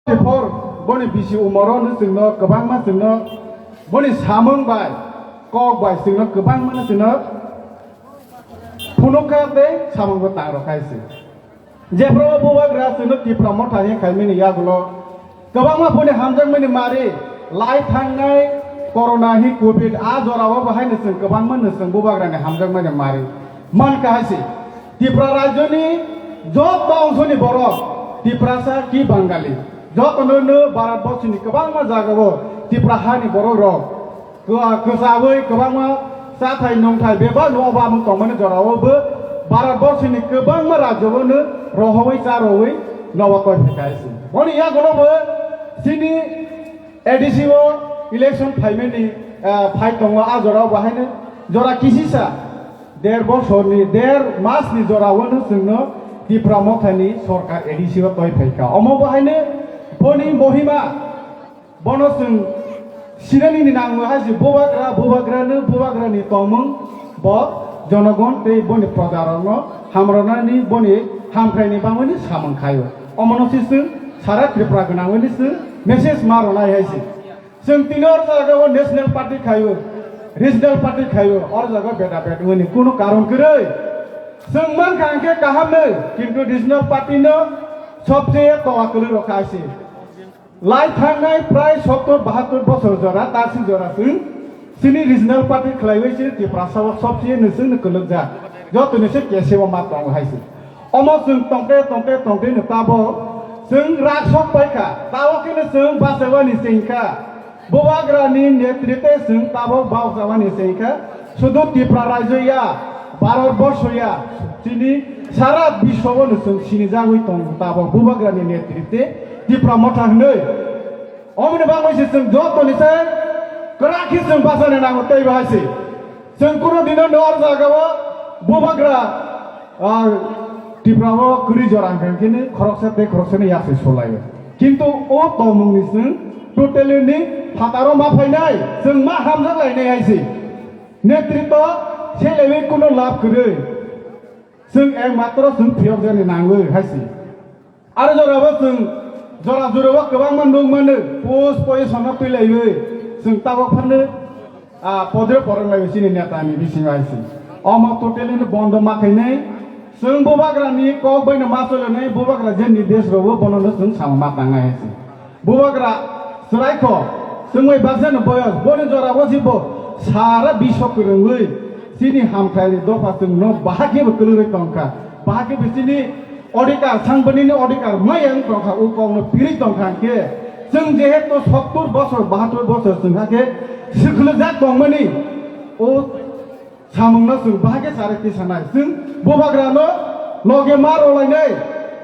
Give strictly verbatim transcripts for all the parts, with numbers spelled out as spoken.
Before boni bisi umoro no chwngno kwbangma chwngno boni samung bai kok bai chwngno kwbangma no chwngno phunukha tei samungbo tangrok hai se. Jephru bubagra chwngno Tipra Motha ni khaimani yagulo kwbangma boni hamjakmani mari lai thangnai corona hi covid a jorao bo haino chwng kwbangma no chwng bubagrani hamjakmani mari mankha hai se. Tipra rajyoni joto ongsoni borok, Tiprasa ki Bangali, jotono no Bharat borsoni kwbangma jagao Tipra hani borok rok kwchawi kwbangma chathai nungthai bebak no obamung tongmani jorao bo Bharat borsoni kwbangma rajyao no rohorwi charwi nobo toi phai kha hai se. Boni yagulo bo chini A D C o election phaimani, ah, phai tongo, a jorao bo haino jora kisisa der bosorni, der masni jorao no chwngno Tipra Mothani sorkar A D C o toi phaikha. Omo bo haino boni mohima, bono chwng sinani ni nango hai se, bubagra, bubagra no, bubagra ni tongmung bo jonogon tei boni proja rokno hamrwnani boni hamkrai ni bangwi ni samung khaio. Omono se chwng sara Tripura gwnangwi ni chwng message ma rwnai hai se. Chwng tini oro jaga o national party khaio, regional party khaio, oro jaga o beda bed wngwi ni kunu karon kwrwi. Chwng mankha hwnkhe kaham nwi, kintu regional party no sobcheye towa kwlwi rokha se. Lai thangnai prai sottor bahattor bosor jora, taksi jora chwng chini regional party khlaiwi chini Tiprasa o sobcheye no chwng no kwlwkjak. Joto ni se kese o ma tongo hai se. Omo chwng tongte tongte tongte no tabok chwng rak sok paikha, tabok khe no chwng bachawani chengkha. Bubagrani netrite chwng tabok bachawani chengkha. Sudu Tipra rajyo ya, Bharat borsho ya, chini sara biswo no chwng sinijagwi tongo tabok Bubagrani netrite Tipra Motha hwnwi. Omoni bagwi se chwng joto ni se kwrak khe chwng bachana nango tei bahai se. Chwng kunu dino no oro jaga o bubagra, ah, Tipra o kwrwi jora hwnkhe khoroksa tei khoroksani yak se solaio. Kintu o tongmung ni chwng totally ni phataro ma phainai, chwng ma hamjak lainai hai se. Netritwo selaiwi kunu lab kwrwi. Chwng ekmatro chwng phiyok jani nangwi hai se. Aro jorabo chwng jora jorabo kwbangma nukmano post position no twilaiwi chwng tabok phano, ah, podre porong lai chini neta ni bisingo hai se. Omo totally no bondo ma khainai. Chwng bubagra ni kok bai no ma chole nai, bubagra je ni desh rogo bono no chwng sama ma tangnai hai se. Bubagra chwraikho chwngwi baksa no boyos boni jorabo jibo sara bisok kwrwngwi chini hamkrai ni dopha chwng no bahai khe bo kwlwrwi tongkha, bahai khe bo chini odhikar, sangbanini odhikar maya wng tongkha, o kokno pirwi tongkha hwnkhe, chwng jehetu sottor bosor, bahattor bosor chwng hakhe swkhlwjak tongmani, o samungno chwng bahai khe charwi tisanai. Chwng bubagrano loge ma rwlainai,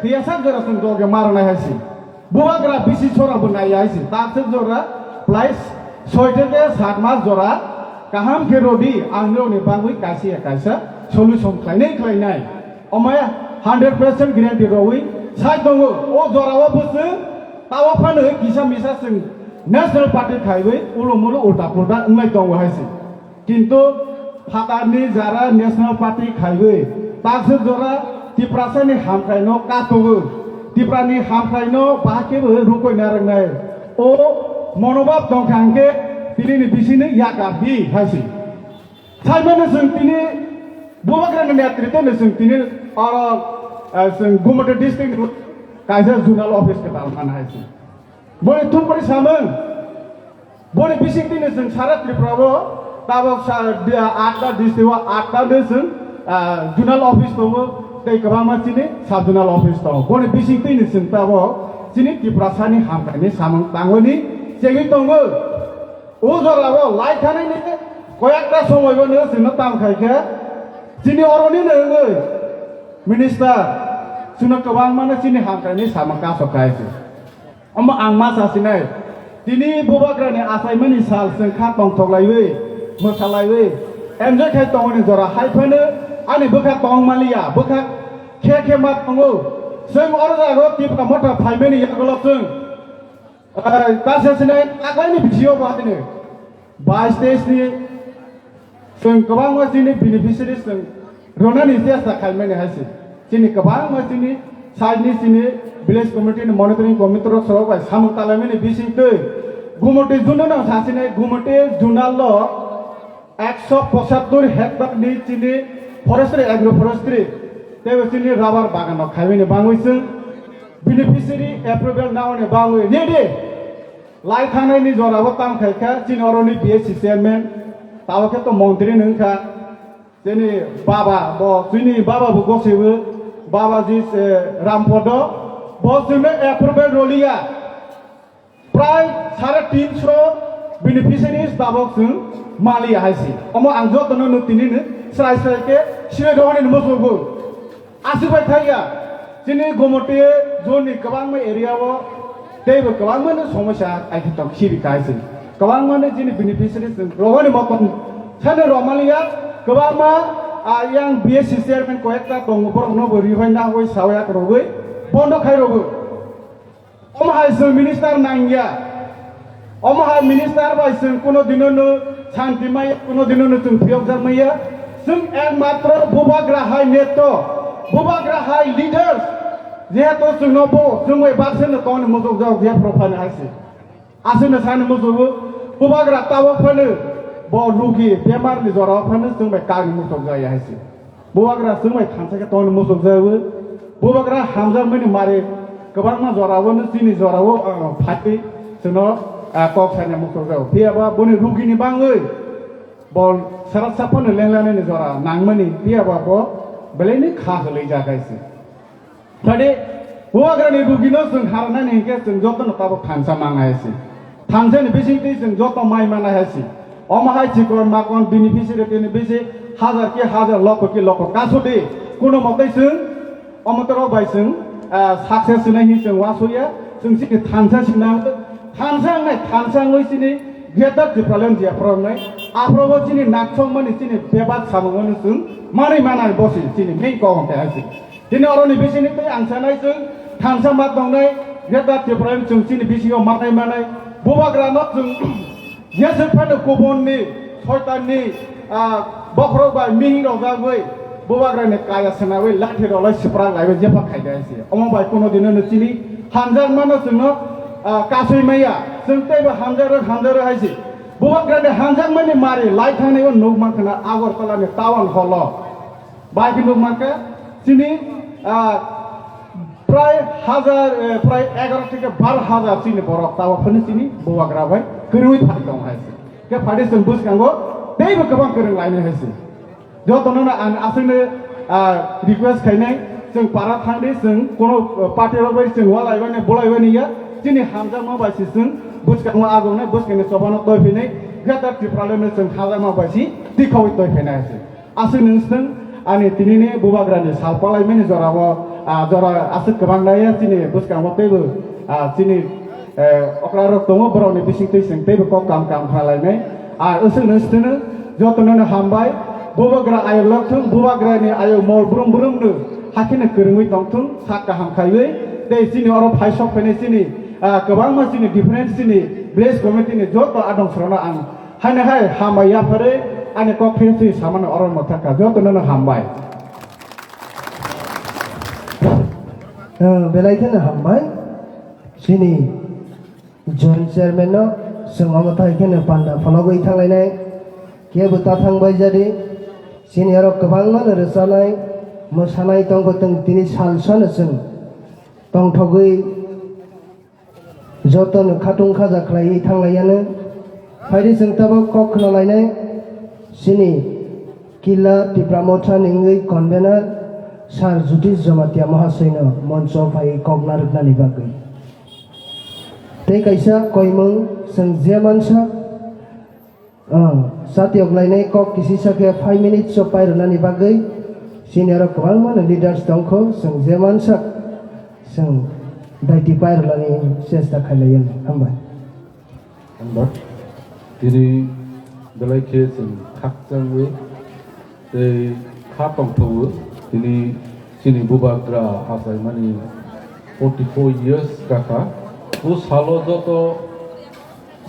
thwiyasak jora chwng loge ma rwnai hai se. Bubagra bisi chora bo naiya hai se. Takswk jora plus soi theke sat mas jora kaham khe rwdi, ang nokni bagwi kaisa ya kaisa solution khlainai khlainai. Omo hundred percent guarantee rwwi sai tongo. O jorao bwswk tawa phano kisa misa chwng National Party khaiwi ulo mulo ulta pulta wnglai tongo hai se. Kintu phatarni jara National Party khaiwi takswk jora Tiprasani hamkraino katogo. Tiprani hamkraino bahai khe bo rukoi narwknai. O monobhab tongkha hwnkhe tinini bisingni yakar di hai se. Saimano chwng tini bubagrani netrite no chwng tini oro, eh, chwng Gumoti district ni kaisa zonal office kwtal man hai se. Boni thumphani samung, boni bising tini chwng sara Tripura o tabok sa, di-, atta district o atta no chwng, ah, zonal office tongo, tei kwbangma chini sub zonal office tongo. Boni bising tini chwng tabok chini Tiprasani hamkraini samung tangwini chengwi tongo. O jorao lai thanaini koyekta somoibo no chwngno tam khai khe, chini oroni no wngwi minister, chwngno kwbangmano chini hamkraini samung kasok khai se. Omo ang ma sasinai, tini bubagrani achaimani sal chwng kha tongthok laiwi, mwsa laiwi, enjoy khai tongmani jora hai phano ani bwkha tong maliya, bwkha khe khe ma tongo. Chwng oro jago Tipra Motha phaimani yagulo chwng Ai, ta se sinai, aklaini bisingo bo haino bais teis ni chwng kwbangma chini beneficiaries chwng rwnani chesta khaimani hai se. Chini kwbangma chini side ni chini Village committee ni monitoring committee rok sorok bai samung talaimani bising twi Gumoti Zunano sasinai Gumoti Zunalo ekso pochattor hectare ni chini forestry, agroforestry tei bo chini rubber bagan rok khaimani bangwi chwng beneficiary approval naoni bangwi ready. Lai thangnaini jorabo tang khaikha chini oroni B S C chairman, tabo khe to montri nungkha. Chini baba bo, chini baba bo gosibo, baba ji se Rampodo, bo chwngno approval roliya. Prai sare tinso beneficiaries tabok chwng maliya hai si. Omo ang jotono no tini no srai srai khe sire dohani no musugo. Aswk bai thangya, chini Gumoti zone ni kwbangma area o teibo kwbangma no somosya aithotok sibi kaisi. Kwbangma no chini beneficiaries rogoni mokon sano romaliya, kwbangma, ah, yang B S C chairman koyekta tongo, borok no bo rihoi nahoi sawi ak rogoi bondo khai rogo. Omo hai chwng minister nangya. Omo hai minister bai chwng kuno dino no santi maya, kuno dino no chwng phiyokjak maya. Chwng ekmatro bubagra hai neto, bubagra hai leaders, jehetu chwngno bo chwng bai baksa no tongni muchukjak, jephru phani hai se. Aswkno sani muchugo, bubagra tabok phano bo rugi bemar ni jorao phano chwng bai kagni muchukjak ya hai se. Bubagra chwng bai thansa khe tongni muchukjago. Bubagra hamjakmani mari kwbangma jorao no chini jorao, ah, phatwi chwngno, ah, kok saina muchukjago. Phiya ba boni rugini bangwi bo sarat saphano lenglanani jora nangmani, phiya ba bo belaini kha hwlwi jak hai se. Phade bubagrani rugino chwng harnani hinkhe chwng jotono tabok thansa mang hai se. Thansa ni bising twi chwng joto mai mana hai se. Omo hai chikon makon beneficiary tini bisi hajar ki hajar, loko ki loko kasu di. Kuno motai chwng omo toro bai chwng, ah, success sinai hi chwng wasoya. Chwng chini thansa sinang, thansa nai thansa ngoi chini Greater Tipraland jia phoro nai. Aphoro bo chini naksong mani chini bebak samung mani chwng manai manai bosi chini main kok hwnkhe hai se. Tini oroni bisingni tei ang sanai chwng thansa ma tongnai, Greater Tipraland chwng chini bisingo manai manai, bubagrano chwng jeswk phano kubunni, soitanni, ah, bokhorok bai mihing rok jagwi, bubagrani kaya swnagwi lathi rok lai swprak laiwi jephak khaidai se. Omo bai kuno dino no chini hamjakmano chwngno, ah, kasui maya, chwng teibo hamjak rok hamjak rok hai se. Bubagrani hamjakmani mari lai thangnaio nuk mankha na Agartala ni town hall o. Bai khe nuk mankha chini, ah, prai hajar, eh, prai egaroh theke baro hajar chini borok tabok phano chini bubagra bai kwrwi phai tong hai se. Khe phai de chwng bwskango teibo kwbang kwrwng lainai hai se. Jotono no ang aswkno, ah, request khainai, chwng para thangdi, chwng kono, ah, party rok bai chwng walai bani, bolai bani ya, chini hamjakma bai se chwng bwskango agongnai, bwskangni chobano toi phinai, Greater Tipraland no chwng hamjakma bai se tikhawi toi phinai hai se. Aswk nwng swtwng ani tinini bubagrani sal palaimani jorao, ah, jora aswk kwbang naiya chini bwskango teibo, ah, chini, eh, okrarok tongo, borokni bisingtwi chwng teibo kok kam kam khnalainai. Ah, aswk nwng swtwno jotono no hambai. Bubagra ayok lokthwng, bubagrani ayok mol brum brumno hakheno kwrwngwi tongthwng, sak kaham khaiwi. Tei chini oro phai sok phainai chini, ah, kwbangma chini different chini village committee ni joto adong sorono ang Haino hai hambai yapharwi ani kok phirwi samano oro mwthangkha, jotono no hambai. Ah, belai kheno hambai. Chini joint chairman no chwng omo thai kheno panda phologwi thanglainai. Kebo ta thangbai jadi. Chini oro kwbangma no rwchanai, mwsanai tongkho, tong tini salsano chwng tongthogwi Jotono khatung khaja khlaiwi thanglaiyanw. Phaidi chwng tabok kok khwnalainai chini Killa Tipra Motha ni wngwi convener Sir Jyotish Jamatia Mahasayno moncho phaiwi kok narwknani bagwi. Tei kaisa koimung chwng je mansa, Ah, satiyok lainai kok kisisa khe five minutes o pairwnani bagwi senior rok kwbangma no leaders tongkho, chwng je mansak chwng daiti pairwnani chesta khailaiya. Hambai. Hambai. Tini belai khe chwng khakchangwi tei kha tongthokgo. Tini chini bubagra achaimani forty four years kakha. O salo joto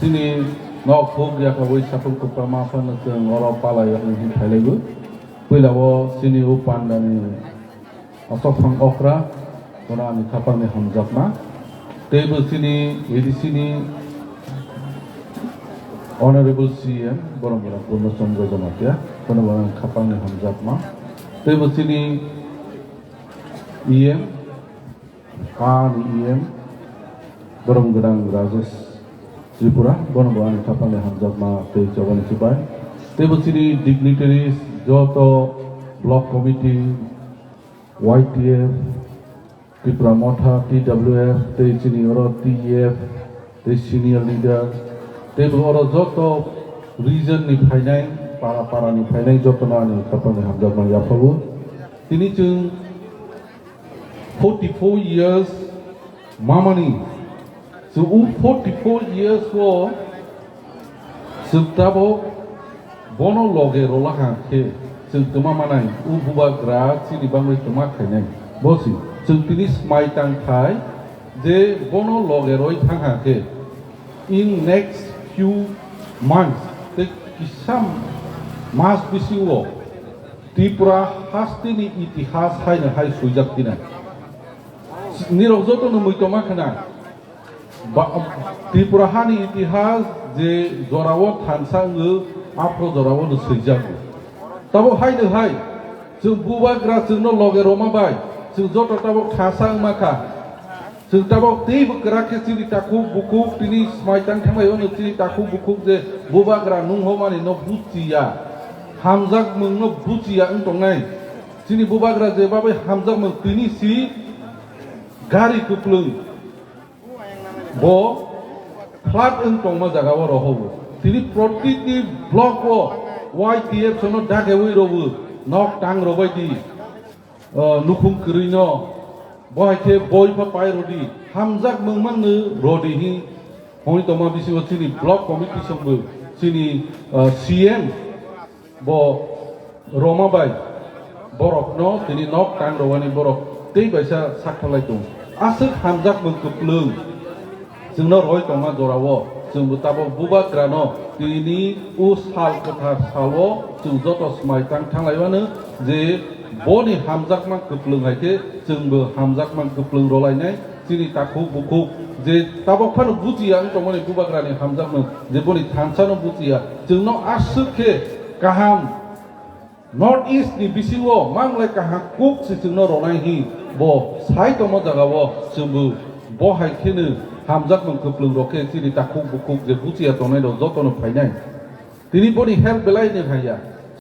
Chini nok huk yakhaui satung kwpra ma phano chwng oro palai wngwi phailaibo. Puila o chini o pandani aswk phang okra, Bono ani khapangni hamjakma. Teibo chini A D C ni Honorable C M, borok borok Purno Chandra Jamatia, bono borok khapangni hamjakma. Teibo chini E M, ani E M, borom gwnang Rajesh Tripura, bono bo ani khapangni hamjakma tei chobani chibai. Teibo chini dignitaries, joto block committee, Y T F, Tipra Motha, T W F, tei chini oro T E F, tei senior leader, tei bo oro joto region ni phainai, para para ni phainai joto no ani khapangni hamjakma yaphago. Tini chwng forty four years mamani, chwng o forty four years o chwng tabok bono loge rola hang khe chwng twma manai, o bubagra chini bangwi twma khainai. Bo si chwng tini smai tang khai je bono loge roi thang hang khe in next few months tei kisa mas bisingo Tripura hasteni itihas haino hai swijak tini. Nirok joto no mui toma khna. Ba-, Tripura hani itihas je jorao thansa wngo, aphro jorao no swijago. Tabo haino hai, chwng bubagra chwngno loge roma bai, chwng joto tabo thansa wngma kha. Chwng tabok teibo kwrak khe chini takhuk bukhuk tini smai tang thanglai ono chini takhuk bukhuk je bubagra nunghomani no buchiya, hamjakmung no buchiya wng tongnai. Chini bubagra je babai hamjakmung tini si gari kwplwng bo flat wng tongma jaga o rohogo. Tini protiti block o Y T F sono dagewi rogo nok tang robai di. O, nukhung kwrwi no, bo hai khe boi pha pai rodi, hamjak mung mang no rodi hi hwnwi tongma bisingo chini block committee songbo chini, o, C M bo roma bai borok no tini nok tang rowani borok tei baisa sak thalai tong. Aswk hamjak mung kwplwng. Chwngno roi tongma jorao chwngbo tabok bubagrano tini o sal kwthar salo chwng joto smai tang thanglaiwano je boni hamjakma kwplwng hai khe chwngbo hamjakma kwplwng rolainai chini takhuk bukhuk je tabok phano buchiya wng tongmani bubagrani hamjakmung je boni thansano buchiya chwngno aswk khe kaham North East ni bisingo manglai kaham kuk se chwngno ronai hi bo sai tongma jagao chwngbo bo hai kheno hamjakmung kwplwng rok khe chini takhuk bukhuk je buchiya tongnai rok jotono phainai. Tini boni help belai ni haiya.